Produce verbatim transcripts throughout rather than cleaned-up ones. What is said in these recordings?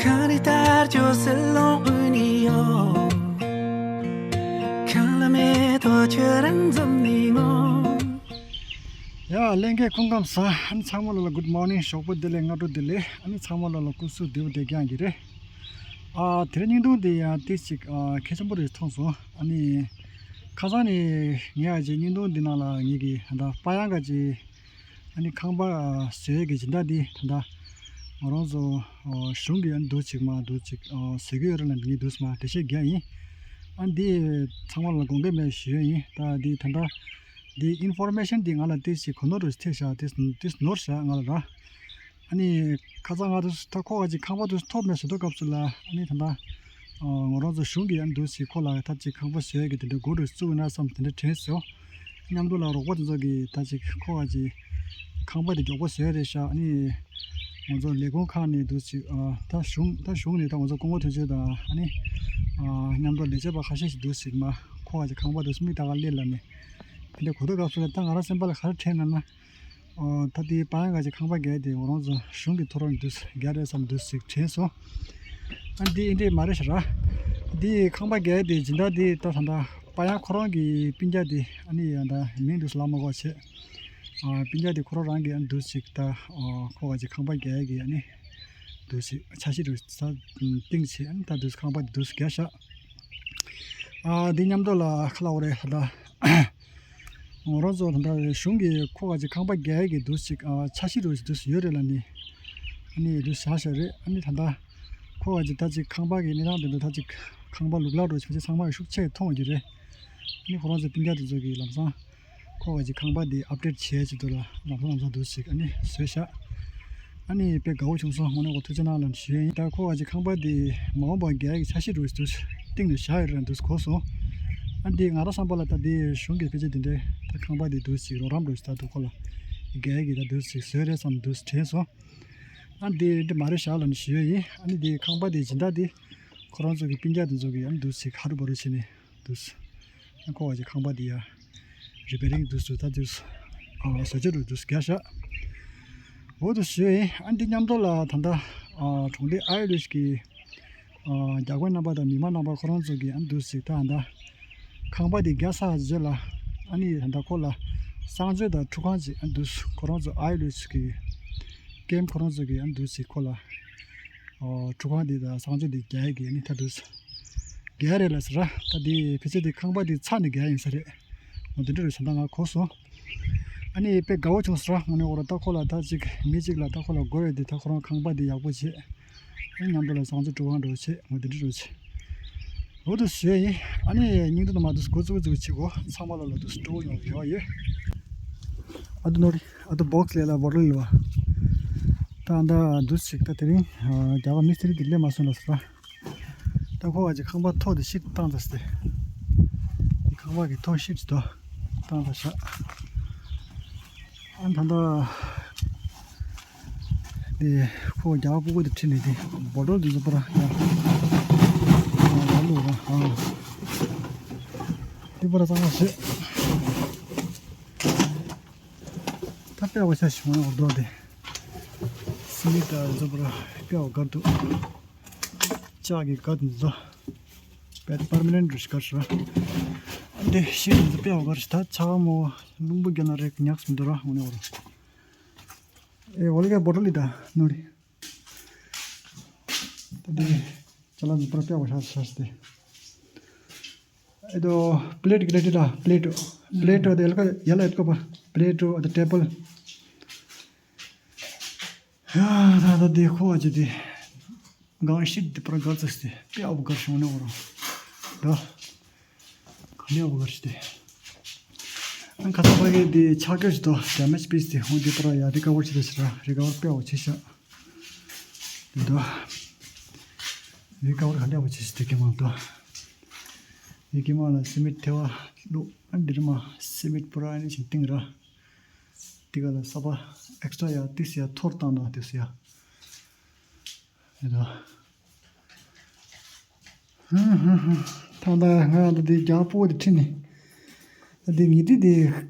གངས་རི་ལྟར་སྐྱོ་སེར་ལོང་དབུས་ནས་ཡོང་། ཁང་བླ་མེད་དོ་ཁྱོད་རང་འཛོམས་ནས་ངོ་། ཡ་ལྷན་རྒྱས་སྐུ་ཁམས་བཟང་། ཨ་ནི་ཚང་མ་ལ་ལ་good morning། ཞོགས་པ་བདེ་ལེགས། སྔ་དྲོ་བདེ་ལེགས། ཨ་ནི་ཚང་མ་ལ་ལ་སྐུ་གཟུགས་བདེ་པོ་བདེ་རྐྱང་གི་རེད། ཨ་དེ་རིང་བརྙན་ཐུང་འདི་ཡང་ཏིག་ཅིག་ཨ་གལ་ཆེན་པོ་རེད་མཐོང་སོང་། ཨ་ནི་ཁ་སང་ནས་ངས་ཨ་ཅེ་བརྙན་ཐུང་འདི་ནང་ལ་ངེད་ཀྱི་ད་ལྟ་པ་ཡང་ག་ཅེ་ཨ་ནི་ཁང་པ་བཟོ་ཡས་ཀྱི་སྦྱིན་བདག་འདི་ད་ལྟ་ང་རང་ཚོ་གཞུང་གི་ཨ་ནི་འདུག་ཅིག་མ་འདུག་ཅིག་བཟོ་གི་ཡོད་རེད་ལ། ངས་འདུག་མ་འགྲེལ་བཤད་རྒྱག་ཡིན། ཨ་འདི་ཚང་མ་ལ་དགོངས་འགལ་མེད་ཞུ་ཡ་ཡིན། ད་འདི་ད་ལྟ་འདི་ཨིན་ཕོར་མེ་ཤན་འདི་ང་ལ་ཏིག་ཅིག་གོ་ནོར་རུ་ཐེབས་ཤག་ཏིག་ཏིག་ནོར་ཤག་ང་ལ་ར། ཨ་ནི་ཁ་སང་ང་དུ་ད་ཁོ་ག་ཅིག་ཁང་པ་དུ་ཐོབ་མེད་ཟེར་དུས་སྐབས་སུ་ལ། ཨ་ནི་ད་ལྟ་ང་རང་ཚོ་གཞུང་གི་ཨ་འདུག་ཅིག་ཁོ་ལ་ད་ཅིག་ཁང་པ་བཟོ་ཡས་ཀྱི་དེ་འདྲ་འགོ་རུ་བཙུགས་ན་བསམ་དེ་འདྲ་དྲན་སོང་། མཉམ་དུ་ལ་རོགས་པ་དེ་ཚོ་གི་ད་ཅིག་ཁོ་ག་ཅིག་ཁང་པ་དེ་མགྱོགས་པོ་བཟོ་ཡས་རེད་ཤག་ཨ་ནི་ང་ཚོ་ལས་ཁུངས་ཁག་ནས་འདུག་ཅིག་ད་གཞུང་ད་གཞུང་ནས་ད་ང་ཚོ་སྐུ་ངོ་དོན་གཅོད་དང་ཨ་ནི་མཉམ་དུ་ལས་བྱེད་པ་ཁ་ཤས་ཤིག་འདུག་ཅིག་མ་ཁོ་ག་ཅིག་ཁང་པ་དུ་མིག་ད་ག་སླེབས་ལ་ནས་དེ་འདྲ་གོ་དུས་སྐབས་སུ་ལ་ད་ང་རང་སེམས་པ་ལ་ག་རེ་དྲན་ན་ན། ཨོ་ད་དེའི་པ་ཡང་ག་ཅིག་ཁང་པ་རྒྱག་དེ་ང་རང་ཚོ་གཞུང་གི་ཐོ་རངས་འདུག་རྒྱག་རེད་བསམ་འདུག་ཅིག་དྲན་སོང་། ཨ་འདི་ཨིན་འདྲེ་མ་རེད་ཤག་ར། འདི་ཁང་པ་རྒྱག་དེ་སྦྱིན་བདག་འདི་ད་ད་ད་པ་ཡང་ཁོ་རང་གི་སྤུན་ཀྱག་འདི་ཨ་ནི་ཡང་ད་མིང་འདུག་ལ་མ་གོ་བྱེད། ཨ་སྤུན་ཀྱག་འདི་ཁོ་རང་རང་གི་ཨ་འདུག་ཅིག་ད་ཨོ་ཁོ་ག་ཅིག་ཁང་པ་རྒྱག་གི་ཨ་ནི་འདུག་ཅིག་འཆར་གཞི་འདུག་ས་ཏིང་ཅིག་ཨ་ནི་ད་འདུག་ཁང་པ་འདི་འདུག་རྒྱག་ཤག་ཨ་འདི་མཉམ་དུ་ལ་ཁ་ལ་འོ་རེད་ད། ང་རང་ཚོ་ད་ལྟ་གཞུང་གིས་ཁོ་ག་ཅིག་ཁང་པ་རྒྱག་ཡས་ཀྱི་འདུག་ཅིག་ཨ་འཆར་གཞི་རུ་འདུག་ཡོད་རེད་ལ་ནི། ཨ་ནི་འདུག་བཞག་བཞག་རེད། ཨ་ནི་ད་ལྟ་ཁོ་ག་ཅིག་ད་ཅིག་ཁང་པ་གི་གནས་སྟངས་དེ་འདྲ་ད་ཅིག་ཁང་པ་ལུག་ལག་རུ་ཕལ་ཆེར་ཚང་མ་ཤུགས་ཆེ་མཐོང་གི་རེད། ཨ་ནི་ཁོ་རང་ཚོ་སྤུན་ཀྱག་དེ་ཚོ་གིས་ལམ་སང་ཁོ་ག་ཅིག་ཁང་པ་དེ་ཨབ་ཌེཊ་བྱས་ཅིག་འདུག་ལ་ལམ་སང་ལམ་སང་འདུག་ཅིག་ཨ་ནི་བཟོས་བཞག་ཨ་ནི་དཔེ་དགའ་བོ་བྱུང་སོང་། དངོས་གནས་ཁོ་ཐུགས་རྗེ་གནང་ལ་ཞུ་ཡིན། ད་ཁོ་ག་ཅིག་ཁང་པ་དེ་མ་འོངས་པར་རྒྱག་ཡག་གི་འཆར་གཞི་རུ་འདུག་གཏིང་ནས་བཞག་ཡོད་རེད་འདུག་གོ་སོང་། ཨ་འདི་ང་རང་བསམ་པ་ལ་ད་དེ་གཞུང་གི་ཕལ་ཆེར་དེ་འདྲའི་ད་ཁང་པ་དེ་འདུག་ཅིག་རོགས་རམ་རུ་ད་དུ་ཁོ་ལ་རྒྱག་ཡག་གི་ད་འདུག་ཅིག་བཟོས་རེད་བསམ་འདུག་དྲན་སོང་། ཨ་འདི་འདི་མ་རེད་བཞག་ལ་ནི་ཞུ་ཡོད་ཡིན། ཨ་ནི་དེ་ཁང་པ་དེ་སྦྱིན་བདག་དེ་ཁོ་རང་ཚོ་གི་སྤུན་ཀྱག་དེ་ཚོ་གི་ཨ་འདུག་ཅིག་ཧ་རུ་བ་རུ་བྱས་ནས་འདུག་ཁོ་བ་ཅིག་ཁང་པ་འདི་ཡ་རི་པེ་རིང་འདུག་སུ་ད་འདུག་སུ་ཨ་བཟོ་བཅོས་འདུག་སུ་རྒྱག་ཤག་འོ་དུ་ཞུ་ཡིན། ཨ་འདི་མཉམ་དུ་ལ་ད་ལྟ་ཨ་གྲོང་སྡེ་ཨ་ཡུལ་ལུས་ཀྱི་ཨ་རྒྱག་པ་རྣམ་པ་དང་མི་མང་རྣམ་པ་ཁོ་རང་ཚོ་གི་ཨ་འདུག་ཅིག་ད་ད་ཁང་པ་འདི་རྒྱག་ས་རྗེས་ལ་ཨ་ནི་ད་ལྟ་ཁོ་ལ་གསང་སྤྱོད་དང་ཁྲུས་ཁང་ཅིག་ཨ་འདུག་ཁོ་རང་ཚོ་ཨ་ཡུལ་ལུས་ཀྱི་ཀེམ་ཁོ་རང་ཚོ་གི་ཨ་འདུག་ཅིག་ཁོ་ལ་ཨ་ཁྲུས་ཁང་འདི་དང་གསང་སྤྱོད་འདི་རྒྱག་ཡས་ཀྱི་ཨ་ནི་ད་འདུག་རྒྱག་རེད་ལ་ཟེར་ར། ད་འདི་ཕལ་ཆེར་འདི་ཁང་པ་འདི་ཚར་ནས་རྒྱག་ཡིན་ས་རེད། འོ་འདི་འདྲ་རེད་ས་ད་ང་གོ་སོང་། ཨ་ནི་དཔེ་དགའ་བོ་བྱུང་ཟེར་ར། དངོས་གནས་འོ་ར་ད་ཁོ་ལ་ད་ཅིག་མི་ཅིག་ལ་ད་ཁོ་ལ་དགོས་ཡོད་འདི་ད་ཁོ་རང་ཁང་པ་འདི་ཡག་པོ་བྱེད། ཨ་མཉམ་དུ་ལ་གསང་སྤྱོད་ཁྲུས་ཁང་འགྲོ་བྱེད། འོ་འདི་འདྲ་རེད་བྱེད། འོ་དུ་ཞུ་ཡིན། ཨ་ནི་སྙིང་དུ་མ་དུ་གོ་ཙུག་ཙུག་བྱེད་གོ་ཚང་མ་ལ་ལ་དུ་སྤྲོ་བོ་ཡོང་རེ་བ་ཡོད། ཨ་དུ་ནོ་རི་ཨ་དུ་བོག་སི་ལས་ལ་བོ་ཊལ་ལ་བ། ད་ད་འདུག་ཅིག་ད་དེ་རིང་རྒྱ་གར་མི་སི་རི་དེ་སླེབས་མ་སོང་ལ་ཟེར་ར། ད་ཁོ་བ་ཅིག་ཁང་པ་ཐོག་དེ་ཤིག་བཏང་ཚར་སྟེ། ཁང་པ་གི་ཐོག་ཤིག་ཅིག་ཏོ་བཏང་ཚར་ཤག་ཨ་ད་ད་དེ་ཁོ་རྒྱ་གར་ཕྲུ་གུ་དེ་ཁྲིད་ནས་དེ་བོ་ཊལ་དེ་ཚོ་པར་ཡ་ལ་ལུ་ར་ཨ་དེ་པར་གཙང་མ་བྱེད། ད་དཔེ་བ་ཆ་ཞིག་འོང་འོར་དོ་དེ་སི་མི་ད་རྫོ་པར་དཔེ་བ་གར་འདུག་ལྕགས་ཀྱི་ག་དུ་འཛོ། པེ་པར་མ་ནན་རུ་ཤི་གར་ཤོ། འདི་ཤི་འཛོ་པེ་བ་གར་ཤི་ད་ཆ་བ་མོ་ལུང་པ་རྒྱ་ན་རེ་ཉག་སུ་འདུ་ར་འོ་ནི་འོ་ར། ཨེ་འོ་ལི་ག་བོ་ཊལ་ལི་ད་ནོ་རི། ད་འདི་ཅ་ལག་འཛོ་པར་པེ་བ་ཤ་ཤ་སྟེ། ཨེ་དོ་པི་ལེ་ཊི་གི་ལེ་ཊི་ད་པི་ལེ་ཊི། པི་ལེ་ཊི་དེ་ལ་ཡ་ལ་ཡ་ལ་ཡ་ལ་ཡ་ལ་པི་ལེ་ཊི་ཨ་ད་ཊེ་བལ། ཡ་ད་ད་དེ་ཁོ་བ་ཅི་དེ། གང་ཤིག་དེ་པར་གར་ཚིག་སྟེ་དཔེ་ཨོ་གར་བྱུང་ནས་འོ་རང་། ད་ག་ནས་ཨོ་གར་ཞིག་སྟེ། ཨང་ཁ་ཚ་པ་གི་དེ་ཆག་སྐྱོ་ཞིག་ཏོ་ཌེ་མེཇ་པིས་དེ་ཧོང་དེ་པར་ཡ་རི་ཀ་བར་བྱེད་དེ་ཤི་ར་རི་ཀ་བར་དཔེ་ཨོ་བྱེད་ཤག་དེ་ད་རི་ཀ་བར་ག་ནས་ཨོ་བྱེད་ཤག་དེ་ཀེ་མ་ཏོ། དེ་ཀེ་མ་ལ་སི་མིད་ཐེ་བ་ལུ་ཨ་འདིར་མ་སི་མིད་པུ་ར་ཨ་ནི་ཞིག་ཏིང་ར། དེ་ག་ལ་ས་པ་ཨེག་སི་ཊ་ར་ཡ་ཏིས་ཡ་ཐོར་བཏང་ན་ཏིས་ཡ། ཨེ་ད། ཧ་ཧ་ཧ། ད་ལྟ་ང་ལ་འདི་རྒྱ་པོ་དེ་ཁྲིད་ནས། ད་འདི་ཉི་ཏི་དེ་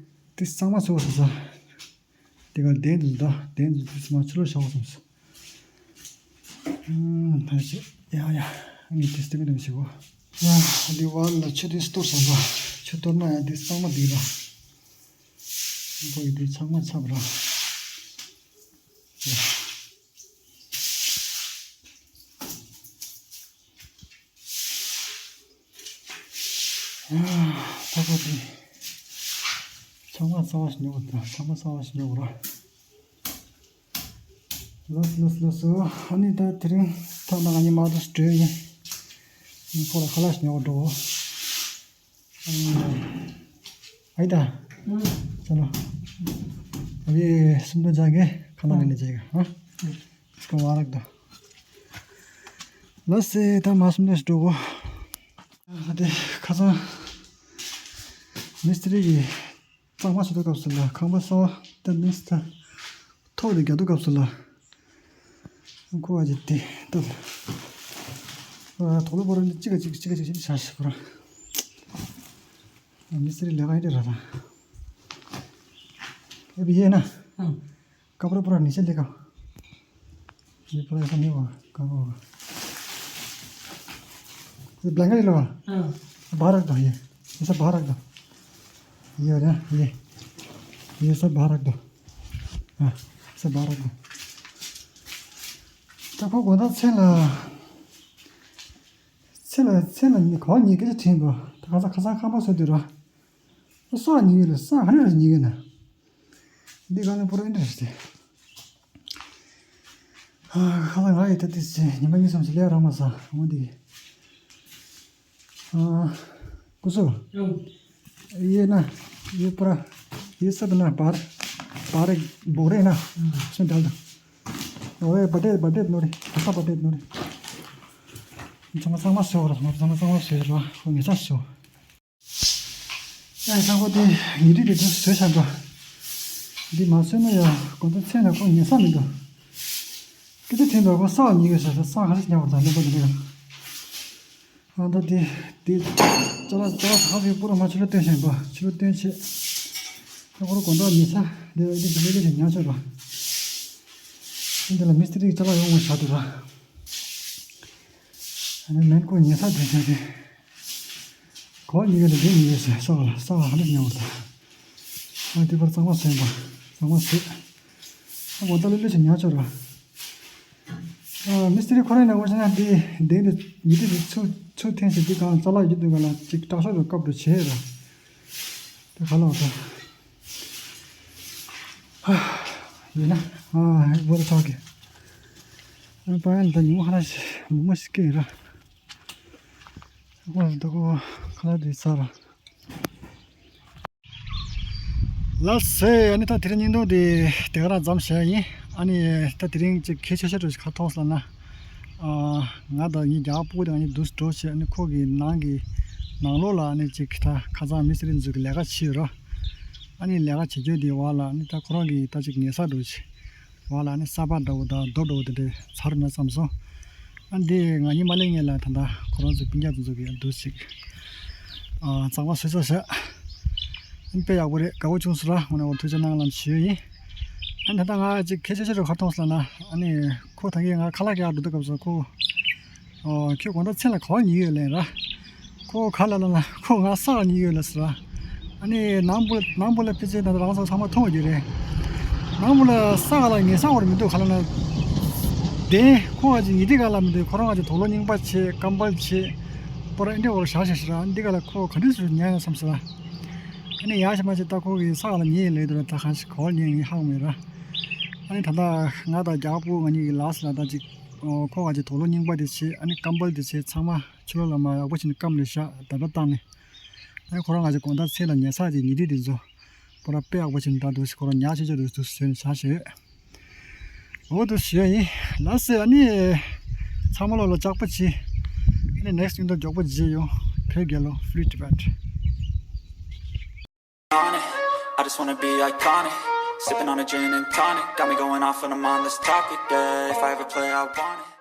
ཏིས་གཙང་མ་བཟོ་བ་ཟ་ས། དེ་ག་བདེན་འདུག་ད་བདེན་འདུག་ཏིས་མ་ཆུ་ལོ་ཤ་བ་སོང་ཟ། ཨུམ། ད་ཤི་ཡ་ཡ། ངས་དེ་སྟེང་གི་ནང་ཞིག་གོ། ཡ། འདི་བར་ལ་ཆུ་དེ་གཏོར་བསམ་པ། ཆུ་གཏོར་ན་ཡང་དེ་གཙང་མ་འདུག་ར། ཁོ་ཡི་དེ་ཚང་མ་ཚབ་ར། ཡ། ཡ། ད་ཁོ་དེ་ཚང་མ་གཙང་བ་ཞིག་ཉོ་དགོས། ད་ཚང་མ་གཙང་བ་ཞིག་ཉོ་དགོས་ར། ལགས་ལགས་ལགས་སོ། ཨ་ནི་ད་དེ་རིང་ཐོག་ན་ང་གཉིས་མར་དུ་བྲོས་ཡིན། ཁོ་ལ་ཁ་ལག་ཞིག་ཉོ་བར་འགྲོ། ཨ་ཡི་ད། ཨུམ། ཅ་ལག་ཨ་ཡེ་སུམ་མདོ་རྒྱག་གི་ཁ་ལག་ངས་ནས་བྱེད་གི་ཧ། སྐམ་བ་རག་ད། ལགས་སེ་ད་མར་སུམ་མདོ་ཞིག་འགྲོ་གོ། ཨ་དེ་ཁ་སང་མི་སི་ཏྲི་གི་གཙང་མ་བཟོ་དུས་སྐབས་སུ་ལ་ཁང་པ་གསར་པ་ཏན་ཏན་སི་ཏ་ཐོག་དེ་རྒྱག་དུས་སྐབས་སུ་ལ། ཁོ་བ་ཅིག་དེ་ལྟ། ཨ་དོག་ལོ་པོ་ར་འདི་གཅིག་ག་གཅིག་གཅིག་ག་གཅིག་ཤ་ཤ་པོ་ར། མི་སི་རི་ལས་ཀ་ཡིན་དེ་ར་ད། ཨེ་བི་ཡེ་ན། ཨང་། ཀ་པོ་ར་པོ་ར་ནི་ཤ་ལས་ཀ། ये पूरा ऐसा नहीं हुआ, कहाँ होगा? ये ब्लैंकेट ही लो। हाँ। बाहर रख दो ये, ये सब बाहर रख दो। ये हो गया, ये, ये सब बाहर रख दो। हाँ, सब बाहर रख दो। ད་ཁོ་དགོང་དག་མཚན་ལ། མཚན་ལ་མཚན་ལ་ཉི་ག་ཉི་སྐད་ཆ་དྲན་པ། ད་ཁ་སང་ཁ་སང་ཁང་པ་བཟོ་དུས་ར། ས་ཉི་གི་ལ་ས་ག་ནས་ར་ཉི་གི་ན། འདི་ག་ནས་པོ་ར་འདི་རེད་དེ། ཨ་ཁ་ལག་ང་ཡི་ད་དེ་ཚེ་ཉི་མ་གཉིས་གསུམ་ཞིག་ལས་རག་མ་ས་འོ་འདི། ཨ་ཀུ་སུ། ཡང་། ཡེ་ན། ཡེ་པ་ར། ཡེ་སབ་ན་པར། པར་རེ་བོ་རེ་ན། སུན་དལ་དང་། ཨོ་ཡེ་བ་ཏེ་བ་ཏེ་ནོ་རེ། ཁ་ས་བ་ཏེ་ནོ་རེ། ཚང་མ་ཚང་མ་སོ་ར་ཚང་མ་ཚང་མ་སོ་ར་ཁོ་ངེ་ས་སོ། ཡང་ས་ཁོ་དེ་ཉི་དུས་དེ་དུས་བཟོས་བཞག་འགྲོ། འདི་མ་བཟོས་ན་ཡང་དགོང་དག་མཚན་ལ་ཁོ་ཉལ་ས་མི་འདུག་སྐད་ཆ་དྲན་པ་ཁོ་ས་ཉི་གི་ཟེར་ས་ག་རེ་ཉལ་བར་དང་ལེན་པ་འདི་ཡང་། ཨ་ད་དེ་དེ་ཅ་ལག་ཅ་ལག་ས་ག་ཟིག་པུ་ར་མ་ཆུ་ལ་བཏོན་བཞིན་པ་ཆུ་ལ་བཏོན་བྱས། ད་ཁོ་ར་དགོང་དག་ཉལ་ས་འདི་འདི་ཞིག་ལས་ཀ་ཞིག་ཉལ་ཆོག་ར། འདི་ལ་མི་སི་ཏྲི་ཅ་ལག་ཡོང་བ་བཞག་འདུག་ར། ཨ་ནི་མེན་ཁོ་ཉལ་ས་དེ་ཆ་དེ། གོ་ཉི་ག་ལ་དེ་ཉི་ག་ཟེར་ས་ག་ལ་ས་ག་ཧ་ལས་ཉལ་བ་དང་། ཨ་དེ་པར་གཙང་མ་སོན་པ། གཙང་མ་ཟོས། ཨ་གོ་ད་ལ་ལུས་ཤིག་ཉལ་ཆོག་ར། ཨ་མི་སི་ཏྲི་ཁོ་རང་ནང་བ་ཤ་ན་དེ་དེ་འདི་ཉི་དེ་དེ་ཚུ་ཚུ་འཐེན་ཟེར་དེ་གང་ཙ་ལག་ཡོད་དུས་ག་ལ་ཅིག་སྐྲག་ཤོར་བའི་སྐབས་དུ་བྱེད་ར། དེ་ག་ལ་བ་དང་། ཡིན་ན། ཨ་བོ་ལ་ཆག་གི། ཨ་པ་ཡན་ད་ཉི་མ་ཧ་ལ་ཞིག་མུ་མ་ཞིག་སྐྱེས་ར། ཨ་ད་གོ་ཁ་ལ་དེ་ཚ་ར། ལགས་སེ། ཨ་ནི་ད་དེ་རིང་བརྙན་ཐུང་དེ་དེ་ག་རང་མཚམས་བཞག་ཡིན། ཨ་ནི་ད་དེ་རིང་ཅིག་གལ་ཆེ་ཤོས་ཅིག་ག་མཐོང་སོང་ལབ་ན། ཨ་ང་དང་ངའི་རྒྱ་གར་སྤུ་གུ་དང་ཨ་ནི་འདུག་འགྲོ་བྱས། ཨ་ནི་ཁོ་གི་ནང་གི་ནང་ལོགས་ལ་ཨ་ནི་ཅིག་ད་ཁ་སང་མི་སི་རི་ཚོ་གི་ལས་ཀ་བྱེད་ཡོད་ར། ཨ་ནི་ལས་ཀ་བྱེད་རྒྱུ་དེ་བར་ལ་ཨ་ནི་ད་ཁོ་རང་གི་ད་ཅིག་ཉལ་ས་འགྲོ་བྱས། བ་ལ་ནི་ས་པ་འདྲ་བོ་དང་རྡོ་འདྲ་བོ་དེ་འདྲའི་ཚར་ན་བསམ་སོང་། ཨ་འདི་ང་གཉིས་མ་སླེབས་སྔོན་ལ་ད་ལྟ་ཁོ་རང་ཚོའི་སྤུན་ཀྱག་དེ་ཚོ་གིས་འདུག་ཅིག་ཨ་གཙང་མ་བཟོས་ཚར་བཞག་ཨ་དཔེ་ཡག་པོ་རེད། དགའ་པོ་བྱུང་སོང་ར། དངོས་གནས་ཐུགས་རྗེ་གནང་ལབ་ཞུ་ཡ་ཡིན། ཨ་ད་ལྟ་ང་ཅིག་གལ་ཆེ་ཤོས་རུ་ག་རེ་མཐོང་སོང་ལབ་ན། ཨ་ནི་ཁོ་ད་གིན་ང་ཁ་ལག་རྒྱག་འགྲོ་དུས་སྐབས་སུ་ཁོ། ཨོ་ཁྱོད་དགོང་དག་མཚན་ལ་ག་པར་ཉལ་ཡོད་ལབ་ར། ཁོ་ག་ལ་ལ་ལ་ཁོ་ང་ས་ག་ཉལ་ཡོད་ལབ་ཟེར་ར། ཨ་ནི་ནང་པུ་ནང་པུ་ལ་ཕལ་ཆེར་ད་རང་ཚོ་ཚང་མ་མཐོང་གི་རེད། ནང་པུ་ལ་ས་ག་ལ་ཉལ་ས་བོར་མི་འདུག་ག་ལ་ལ། དེ་ཁོ་ཨ་ཅེ་ཉལ་དེ་ག་ལ་མི་འདུག་ཁོ་རང་ཨ་ཅེ་དོག་ལོ་རྙིང་པ་བྱེད། ཀམ་པལ་བྱེད། པོ་ར་ཨིན་དྲེ་བོར་བཞག་བཞག་ཟེར་ར། འདི་ག་ལ་ཁོ་ག་འདྲ་ཟེར་ཉལ་ཡོད་བསམ་ཟེར་ར། ཨ་ནི་ཡ་ཞིག་མ་ཞིག་ད་ཁོ་གི་ས་ག་ལ་ཉལ་ཡོད་ལབ་འདུག་ད་གང་ཞིག་ག་པར་ཉལ་ཡིན་ཧ་གོ་མེད་ར། ཨ་ནི་ད་ལྟ་ང་དང་རྒྱ་བོ་ང་གཉིས་ཀྱི་ལགས་ལ་ད་ཅིག་ཁོ་ག་ཅིག་དོག་ལོ་རྙིང་པ་དེ་བྱེད། ཨ་ནི་ཀམ་པལ་དེ་བྱེད། ཚང་མ་ཕྱི་ལོགས་ལ་མར་ཡག་པོ་བྱས་ནས་སྐམ་ནས་བཞག་བརྡབ་བརྡབ་བཏང་ནས། ཨ་ནི་ཁོ་རང་ང་ཅིག་དགོང་དག་མཚན་ལ་ཉལ་ས་ཅིག་ཉལ་དུས་དེ་ཚོ་པོ་ར་དཔེ་ཡག་པོ་བྱས་ནས་ད་འདུག་ཁོ་རང་ཉལ་ཆེ་ཆེ་འདུག་འདུག་བཟོས་ནས་བཞག་བཞག་འོ་འདུག་ཞུ་ཡ་ཡིན། ལགས་སེ། ཨ་ནི་ཚང་མ་ལོ་ལ་ལྕགས་པོ་བྱེད། ཨ་ནི་next་ཡིན་དུས་མགྱོགས་པོ་བརྗེད་ཡོང་། བོད་རྒྱལ་ལོ། Free Tibet. On it. I just wanna be iconic. Sipping on a gin and tonic. Got me going off when I'm on this topic, yeah. If I ever play, I want it.